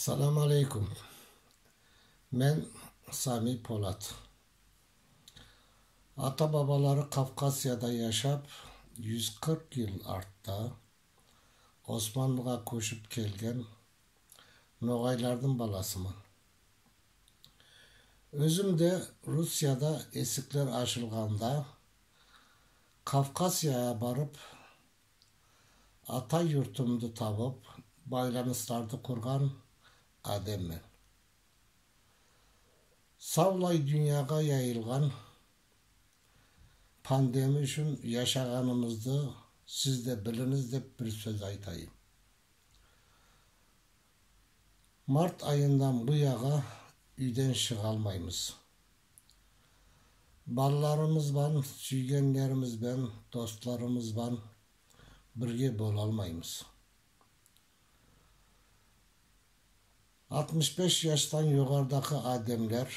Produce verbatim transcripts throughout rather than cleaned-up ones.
Салам алейкум. Мен Сами Полат. Ата-бабалары Кавказияда яшап, юз кырк йыл артта Османлыга коьшип келген ногайлардынъ баласыман. Оьзим де Русияда эсиклер ашылганда Кавказияга барып, ата юртымды табып, байланысларды курган аьдеммен. Савлай дуныяга яйылган пандемия уьшин яшаганымызды сиз де билинъиз деп бир соьз айтайым. Март айыннан бу яга уьйден шыга алмаймыз. Балаларымыз бан, суьйгенлеримиз бен, досларымыз бан бирге бола алмаймыз. Алтмыш беш ястан йогарыдагы аьдемлер,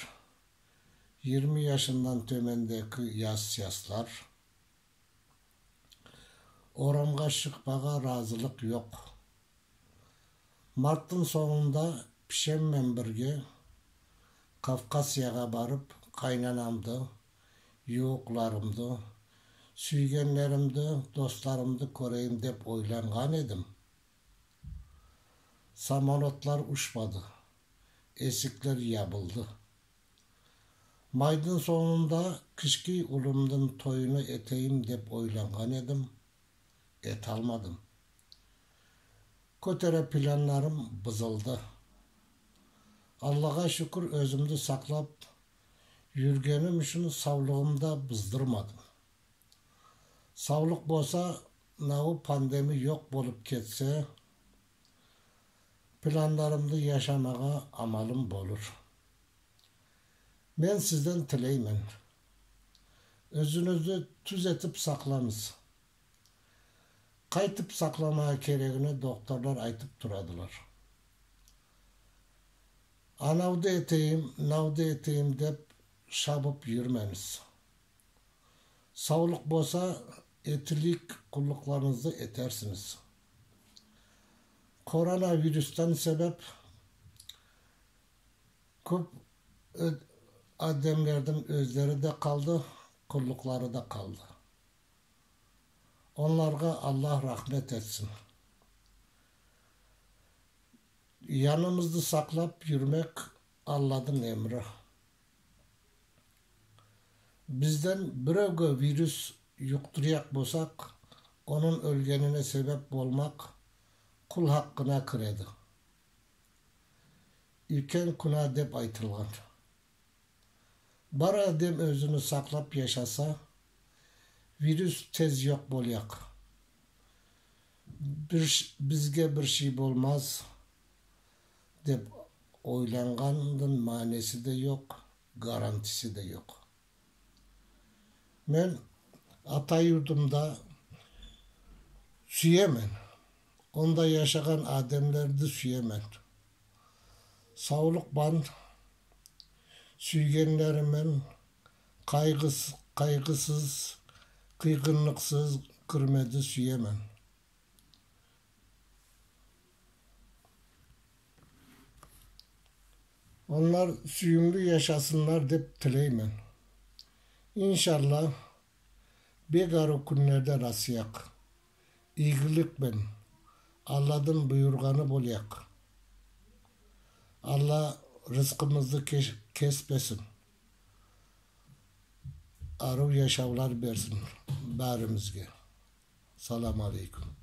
йырма ясыннан тоьмендеги яс-яслар, орамга шыкпага разылык йок. Марттынъ сонъында пишем мен бирге Кавказияга барып, кайнанамды, ювыкларымды, суьйгенлеримди, досларымды коьрейим деп ойланган эдим. Самолётлар ушпады, эсиклер ябылды. Майдынъ сонъында кишкей улымнынъ тойын этейим деп ойланган эдим, эте алмадым. Коьтере планларым бузылды. Аллага шуькир, оьзимди саклап юргеним уьшин савлыгымды да буздырмадым. Савлык болса, мынав пандемия йок болып кетсе, планларымды яшамага амалым болыр. Мен сизден тилеймен. Оьзинъизди туьз этип сакланъыз. Кайтип сакламага керегини докторлар айтып турадылар. Анавды этейим, мынавды этейим деп шабып юрменъиз. Савлык болса, этилик куллыкларынъызды этерсинъиз. Коронавирустан себеп коьп оь- аьдемлердинъ оьзлери де калды, куллыклары да калды. Онларга Алла рахмет этсин. Янымызды саклап юрмек Алладынъ эмири. Бизден биревге вирус юктыраяк болсак, онынъ оьлгенине себеп болмак кул хакына киреди. Уьйкен куьна деп айтылган. Бар аьдем оьзин саклап яшаса, вирус тез йок болаяк. Бир ш- бизге бир шей болмас деп ойлангандынъ маьнеси де йок, гарантиси де йок. Мен ата юртымды суьемен. Онда яшаган аьдемлерди суьемен. Савлык пан, суьйгенлерим мен кайгыс- кайгысыз, кыйгынлыксыз коьрмеди суьемен. Онлар суьйимли яшасынлар деп тилеймен. Иншалла, бек арув куьнлерде расаяк. Ийгилик пен Алладынъ буйырганы болаяк. Алла рызкымызды кес- кеспесин. Арув яшавлар берсин баьримизге. Салам алейкум.